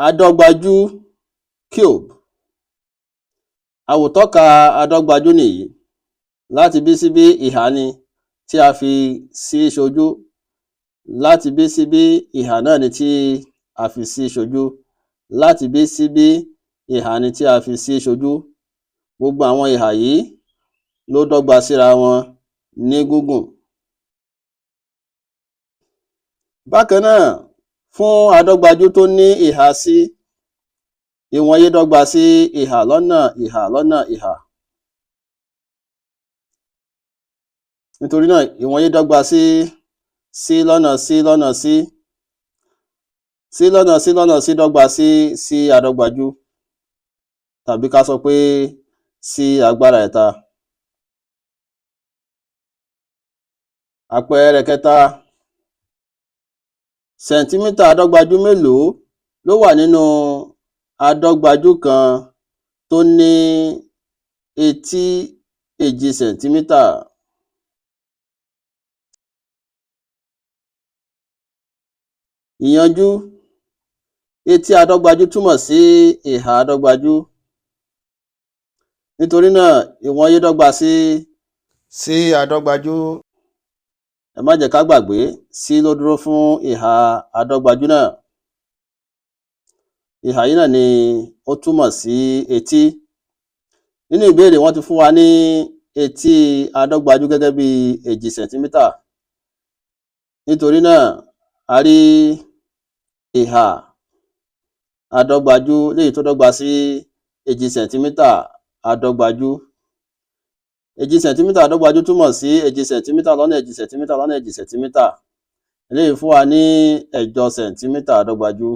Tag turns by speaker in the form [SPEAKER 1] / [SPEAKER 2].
[SPEAKER 1] Adọ́gbajú, cube. Àwòtọ́ka adọ́gbajú nìyí. Láti bí síbí, ìhà ni tí a fi C ṣojú. Láti bí síbí, ìhà náà ni tí a fi C ṣojú. Láti bí síbí, ìhà ni tí a fi C ṣojú. Gbogbo àwọn ìhà yìí ló dọ́gba síra wọn ní gígùn. Bákan náà, fún adọ́gbajú tó ní ìhà C, ìwọ̀n yìí dọ́gba sí ìhà lọ́nà ìhà lọ́nà ìhà. Nítorí náà, ìwọ̀n yìí dọ́gba sí C lọ́nà C lọ́nà C. C lọ́nà C lọ́nà C dọ́gba sí C adọ́gbajú, tàbí ká sọ pé C agbára ẹ̀ta. Àpẹẹrẹ kẹta, sẹ̀ǹtímítà adọ́gbajú mélòó ló wà nínú adọ́gbajú kan tó ní etí 2 sẹ̀ǹtímítà? Ìyanjú. Etí adọ́gbajú túmọ̀ sí ìhà adọ́gbajú. Nítorí náà, ìwọ̀n yìí dọ́gba sí C adọ́gbajú. Ẹ má jẹ́ ká gbàgbé, C ló dúró fún ìhà adọ́gbajú náà. Ìhà yìí náà ni ó túmọ̀ sí etí. Nínú ìbéèrè, wọ́n ti fún wa ní etí adọ́gbajú gẹ́gẹ́ bí 2 sẹ̀ǹtímítà. Nítorí náà, a rí ìhà adọ́gbajú léyìí tó dọ́gba sí 2 sẹ̀ǹtímítà adọ́gbajú. 2 sẹ̀ǹtímítà adọ́gbajú túmọ̀ sí 2 sẹ̀ǹtímítà lọ́nà 2 sẹ̀ǹtímítà lọ́nà 2 sẹ̀ǹtímítà. Eléyìí fún wa ní 8 sẹ̀ǹtímítà adọ́gbajú.